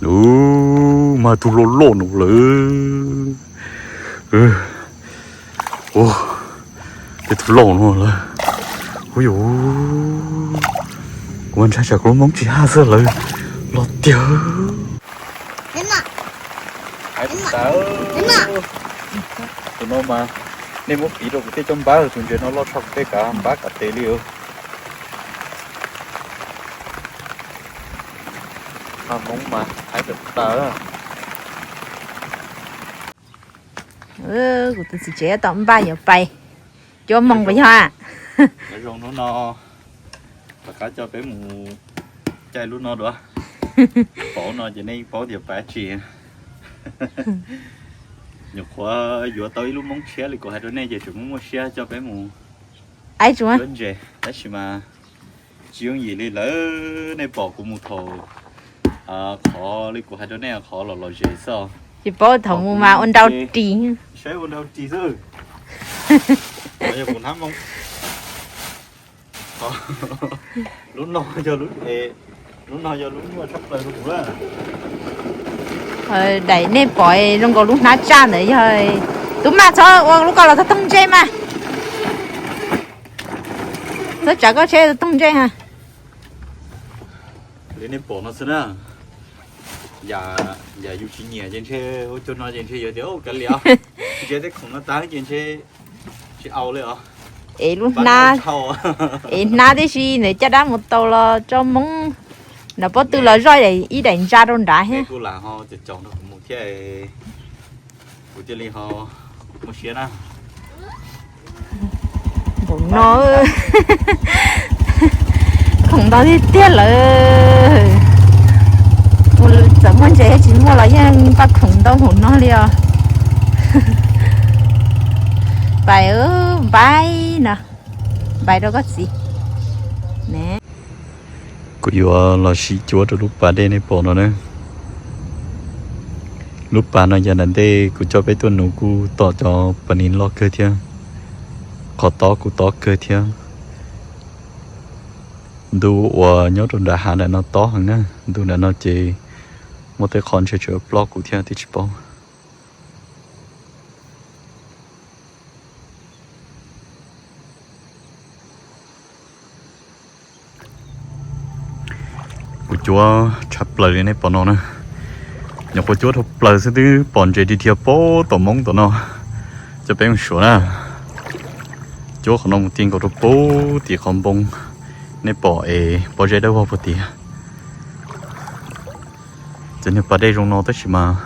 Ub, mag tug loj loj no lawm. Ua, tej tug loj no lawm. Ub yuv, kuv mas ntshai tsam kuv lub moob tsis haj xwb lawm. Loj tiag. Hais tus tas, tus no mas nej muab piv rau kuv tej cov npab, tus ntses no loj tshaj kuv tej kav npab kav tes li. Hmoob mas hais tus tas. Kuv tus txiv tsev tom npaj yuav pais, cuab moos puas yog? Zoo hnub no rov qab coj peb mus caij lub no dua. Pom no ces nej paub tias pais tsi. Nyuam qhuav yuav tau ib lub moob tshiab li kuv hais rau nej ces tseem muaj muaj siab coj peb mus cuab ntses tab sis mas tsis yooj yim li lawm. Nej pom kuv mus thaum qhov li kuv hais rau nej qhov los los zes xwb. Tsis paub thaum mus mas ua nrau ris, saib ua nrau ris xwb. Yog kuv hnab moo, lub no yog lub, lub no yog lub nyuaj tshaj plaws rau kuv lawm. Daim nej pom zoo nkaus lub hnab tsaj ntawd yog, tub mas txhob ua lub ko los tau toog ntsej mas. Txhob tsav koj tsheb tau toog ntsej ha. Li nej pom no xwb na. Yam yus tsis nyiam ces ntshe ua cuag no ces ntshe yus tias kav liam, tsis tsev tej khoom no tag ces ntshe tsis au li os. Es lub hnab, es hnab tib si ntawd caj dab mus tau los tso moob nram pob tw los zoj ib daim ntsa rau nrad thiab. Kuv lam ho caum caum nrog kuv mus thiab, kuv thiaj li ho muaj siab na. Npaum no khoom ntau tiag tiag lawm. Txawm muaj ntses tsis muaj los yeej npaj khoom ntau npaum no li os. Pais, npais no, npais rau koj txiv ne. Kuv yuav los sim cuab rau lub pas dej nej pom no na. Lub pas no yog nram ntej kuv coj peb tuaj nuv kuj tom cov pas nis loj kawg thiab, qhov tob kuj tob kawg thiab. Ntu uas nyob rau nram hav nram no tob heev na, ntu nram no ces muaj tej qhov ntshe tseem ploj kuv thiab twb tsis paub. Kuv cuab tshaj plaws li nej pom no na. Nyuam qhuav cuab dhau plaws xwb twb pom ntses dhia dhia pem tom moob tom no. Coj peb mus suav na. Cuab qhov no mus ti nkaus rau pem tim qhov npoo. Nej pom es pob zeb dawb vog puag tim. Cov niag pas dej zoo no tab sis mas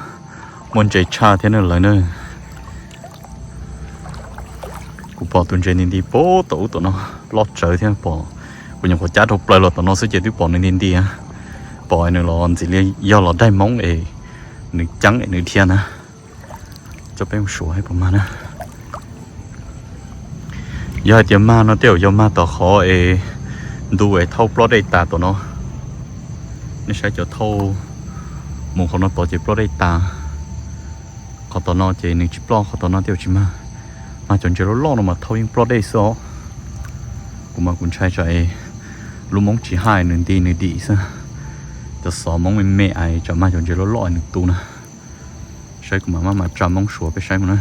muaj ntses tshaj thiab na lawv na. Kuv pom tus ntses nti nti pem tom ub tom no, loj tsawv thiab pom. Kuv nyuam qhuav cab rau plaws los tom no xwb ces twb pom nws nti nti. Pom nws los ntxim li yog los daig moob es nws ceeb es nws dhia na. Coj peb mus suav puas mag na. Yog hais tias mag no tej zaum yog mag tom qhov es ntu es thauj ploj dej tas tom no. Nej saib cov thauj mus qhov no tod ces ploj dej tas. Qhov tom no ces nws tsis ploj, qhov tom no tej zaum tsis mag. Mag cov ntses loj loj no mas thauj yeej ploj dej xwb os. Kuv mas kuv ntshai tsam lub moob tsis haj nws nti nws dim xwb. Cov xov moob me me es tsam mag cov ntses loj loj nws tu na. Saib kuv mam maj mam tsa moob suav peb saib mus na.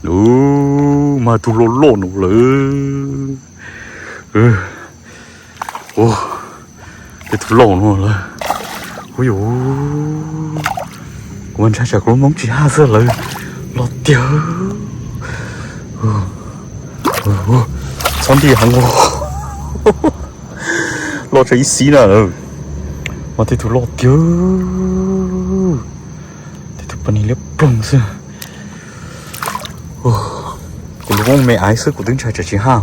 Ub, mag tug loj loj no lawm. Tej tug loj no lawm. Ub yuv, kuv mas ntshai tsam kuv lub moob tsis haj xwb lawm. Loj tiag. Txhob nti heev os. Loj tshaj ib xib na. Mas tej tug loj tiag. Tej tug pas nis liab ploog xwb. Kuv lub moob me aiv xwb kuv twb ntshai tsam tsis haj.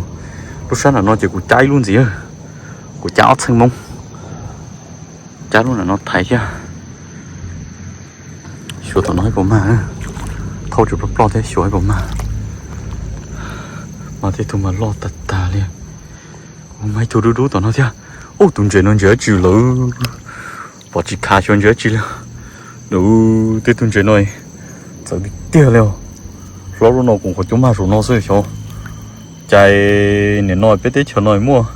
Lub sab nram no ces kuv cab ib lub ntxiv, kuv cab ob txheej moob, cab lub nram no thaiv thiab. Xyuas tom no ib puas mag, thauj tsis ploj ploj thiab, xyuas ib puas mag. Mas tej tug mas loj tag tag li. Mas ib tug dub dub tom no thiab. Ub, tus ntses no ntses dab tsi lawm? Pom tsis khav xyuas ntses dab tsi li. Tej tug ntses no txawv tiag tiag li os. Hlob lub no kuv nyuam qhuav cuab mag zaum no xwb xyov. Cas nim no peb teb chaws no muaj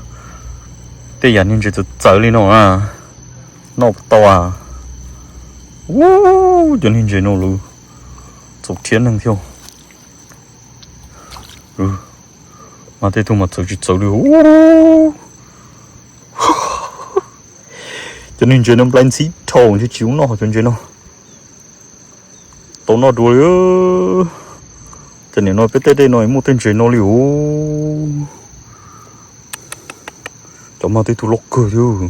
tej yam niag ntses txawv txawv li no a, noj tau a. Ub, cov niag ntses no lawv txaus rhiab neeg thiab. Mas tej tug mas txawv tsis txawv li. Cov niag ntses no nplai ntxhib dhau ntshe tsis ua noj cov ntses no. Tau noj dua li. Ces nim no peb tej dej no muaj tej ntses no li os. Cov mas tej tug loj kawg thiab.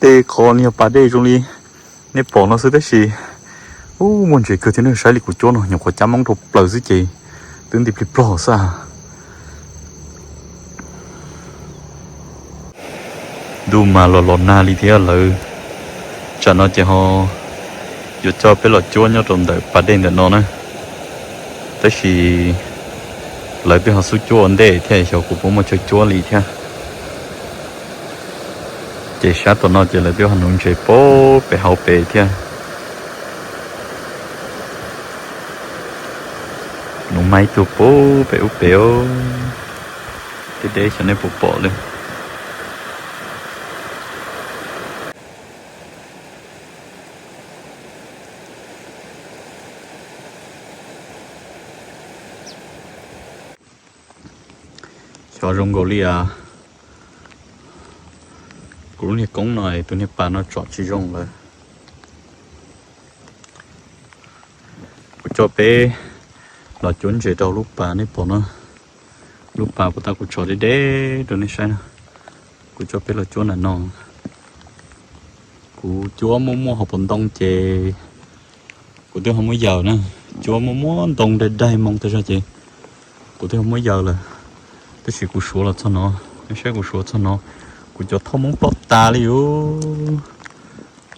Tej qhov niag pas dej zoo li nej pom no xwb tab sis ub, muaj ntses kawg thiab ne. Saib li kuv cuab no nyuam qhuav cab moob rau plaws xwb ces twb nti plig plog xwb. Ntuj mas los los nag li thiab lawv. Tsam no ces ho yuav coj peb los cuab nyob rau ntawm pas dej ntawm no na. Tab sis lawv twb ho xub cuab ua ntej thiab xyov kuv puas muaj chaw cuab li thiab. Ces sab tom no ces lawv twb ho nuv ntses pem hauv pes thiab. Nuv mas ib tug pem ub pem os. Deb deb xyov nej puas pom li. Xyov zoo nkaus li as. Kuv lub niag koob no tus niag pas no tsom tsis zoo lawm. Kuv coj peb los cuab ntses rau lub pas nej pom no. Lub pas puas tas kuv tsom deb deb rau nej saib no. Kuv coj peb los cuab nram no. Kuv cuab muaj muaj hauv paus ntoo ces kuv twb ho muab yaws na. Cuab muaj muaj ntoo daig daig moo tag zog ces kuv twb ho muab yaws lawm. Tab sis kuv suav los txog no, nej saib kuv suav txog no, kuv cov thauj moob ploj tas li os.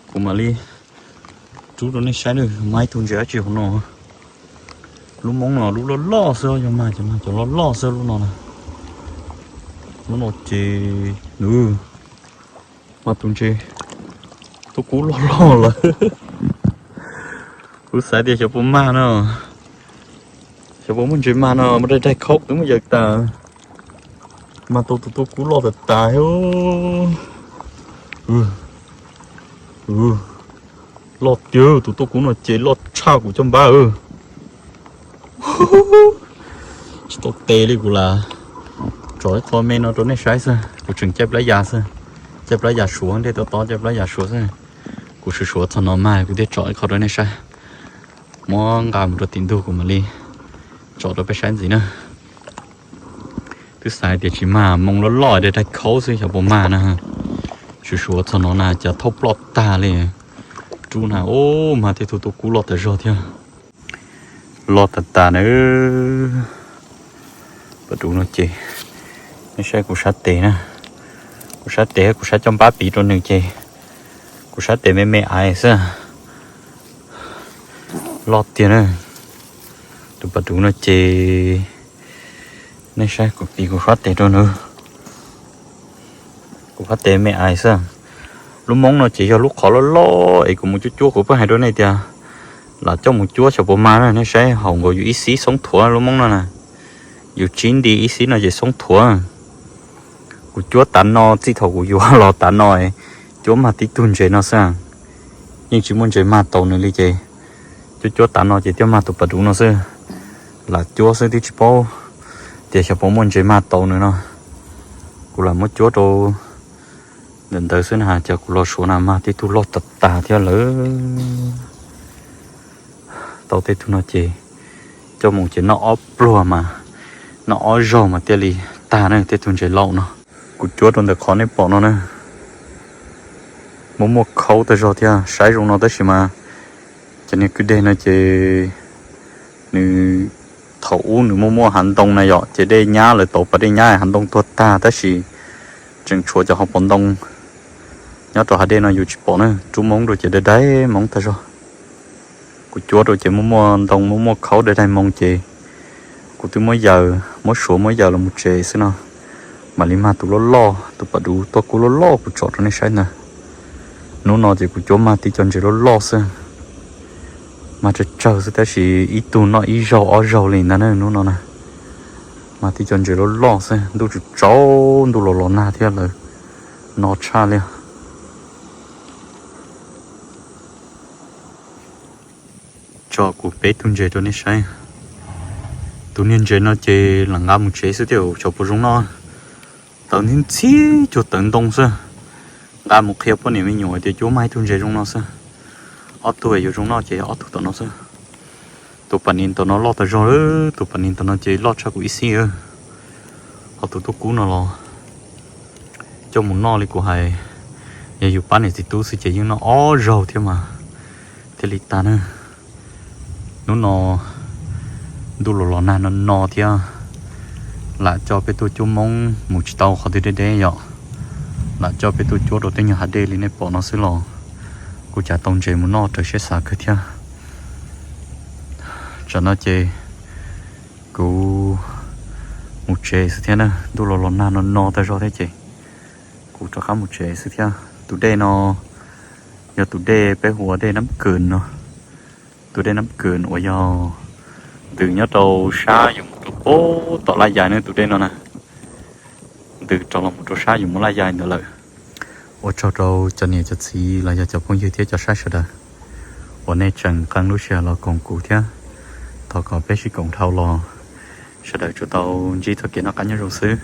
Kuv mam li rub rau nej saib na, mas ib tug ntses dab tsi hauv no. Lub moob no lub loj loj xwb, yog mas ces mas cov loj loj xwb lub no na. Lub no ces nws mas tus ntses tuaj kub loj loj lawm. Kuv xav tias xyov puas mag no, xyov puas muaj ntses mag no, mas daig daig khaub twb muab yaws tas. Mag tau tus tuaj kub loj tas tas thiab. Loj tiag, tus tuaj kub no ces loj tshaj kuv caj npab. Tsis tau tes li kuv lam tsom ib qho me no rau nej saib xwb, kuv tseem caij plab yas xwb, caij plab yas suav, ntej tob tob caij plab yas suav xwb. Kuv suav suav txog no mas kuv thiaj tsom ib qho rau nej saib. Muab nqa mus rau tim ntug kuv mam li tsom rau peb saib ntxiv na. Twb xav tias tsis mag, moo loj loj daig daig khaub xwb xyov puas mag na. Suav suav txog no na cas thauj ploj tag li. Rub na, ub, mag tej tug tuaj kub loj tas zog thiab. Loj tas tas na. Pas duv no ces nej saib kuv sab tes na, kuv sab tes kuv sab caj npab piv rau nws ces kuv sab tes me me aiv xwb. Loj tiag na. Tus pas duv no ces nej saib kuv piv kuv sab tes rau nws, kuv sab tes me aiv xwb. Lub moob no ces yog lub qhov loj loj es kuv mus cuab cuab, kuv pheej hais rau nej tias lam coj mus cuab xyov puas mag na. Nej saib hauv nkaus yus ib xib xoob thuav lub moob no na, yus tsib nti ib xib no ces xoob thuav. Kuv cuab tav no, txij thaum kuv yuav los tav no, cuab mag tib tug ntses no xwb, yeej tsis muaj ntses mag tau nws li ces cuab cuab tav no ces thiaj mag tus pas duv no xwb. Lam cuab xwb twb tsis paub tias xyov puas muaj ntses mag tau nws no. Kuv lam muab cuab rau ntawm ntawd xwb na, cas kuv los suav na mag tib tug loj tas tas thiab lawm. Tau tej tug no ces coj mus ces noj ob pluag mas, noj ob zaug mas thiaj li tag na tej tug ntses lauj no. Kuv cuab rau ntawm qhov nej pom no na, muaj muaj khaub tag zog thiab, saib zoo no tab sis mas cov niag kwj deg no ces nws, thaum ub nws muaj muaj hav ntoo na yom, ces dej nyab lawv tauv pas dej nyab hav ntoo tuag tag tab sis tseem tshuav cov hauv paus ntoo nyob rau hav dej no yus tsis pom na, rub moob rau ces daig daig moob tag zog. Kuv cuab rau ces muaj muaj ntoo muaj muaj khaub daig daig moo ces kuv twb muab yaws, muab suav muab yaws los mus tsev xwb no, mam li mag tus loj loj, tus pas duv tuaj kub loj loj kuv tsom rau nej saib ntag. Hnub no ces kuv cuab mag tib co ntses loj loj xwb. Mas tsawg tsawg xwb tab sis ib tug noj ib zaug ob zaug li ntag na hnub no na. Mas tib cov ntses loj loj xwb, ntuj tsaus tsaus ntuj los los nag thiab lawm, no tshaj li. Tso kuv peb tug ntses rau nej saib. Tus niag ntses no ces lam nqa mus tsev xwb thiab, xyov puas zoo noj. Tawv ntxhib ntxhib cuag tawv ntoo xwb. Nqa mus qhia poj niam me nyuam tias cuab mag ib tug ntses zoo no xwb. Ob tug yuav zoo noj ces yog ob tug tom no xwb. Tus pas nis tom no loj tas zog, tus pas nis tom no ces loj tshaj kuv ib xib. Ho tus tuaj kub no los coj mus noj li kuv hais, yog yus pab niam txiv tub xwb ces yeej noj ob zaug thiab mas thiaj li tag na. Hnub no ntuj los los nag no no thiab, lam coj peb tuaj cuab moob mus tsis tau qhov twg deb deb yom. Lam coj peb tuaj cuab rau tej nyuag hav dej li nej pom no xwb los kuj cas tau ntses mus noj raws siab xav kawg thiab. Tsam no ces kuv mus tsev xwb thiab na, ntuj los los nag no no tag zog thiab ces kuv rov qab mus tsev xwb thiab. Tus dej no yog tus dej peb hu ua dej Nab Kws no. Tus dej Nab Kws uas yog ntws nyob rau sab yus mus rau pem tom Laj Yais na, tus dej no na, ntws rov los mus rau sab yus mus Laj Yais ntawd lawm. Ua tsaug rau cov niam cov txiv los yog cov phooj ywg thiab cov saib sawv daws uas nej tseem qee lub sij hawm los koom kuv thiab. Thov kom peb sib koom dhau los sawv daws tsuas tau ntsib txoj kev noj qab nyob zoo xwb,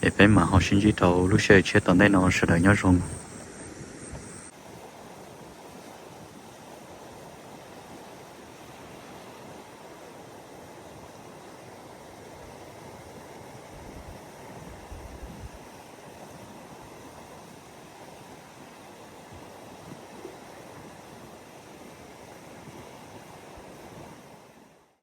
es peb mam ho sib ntsib rau lub sij hawm tshiab tom ntej no, sawv daws nyob zoo.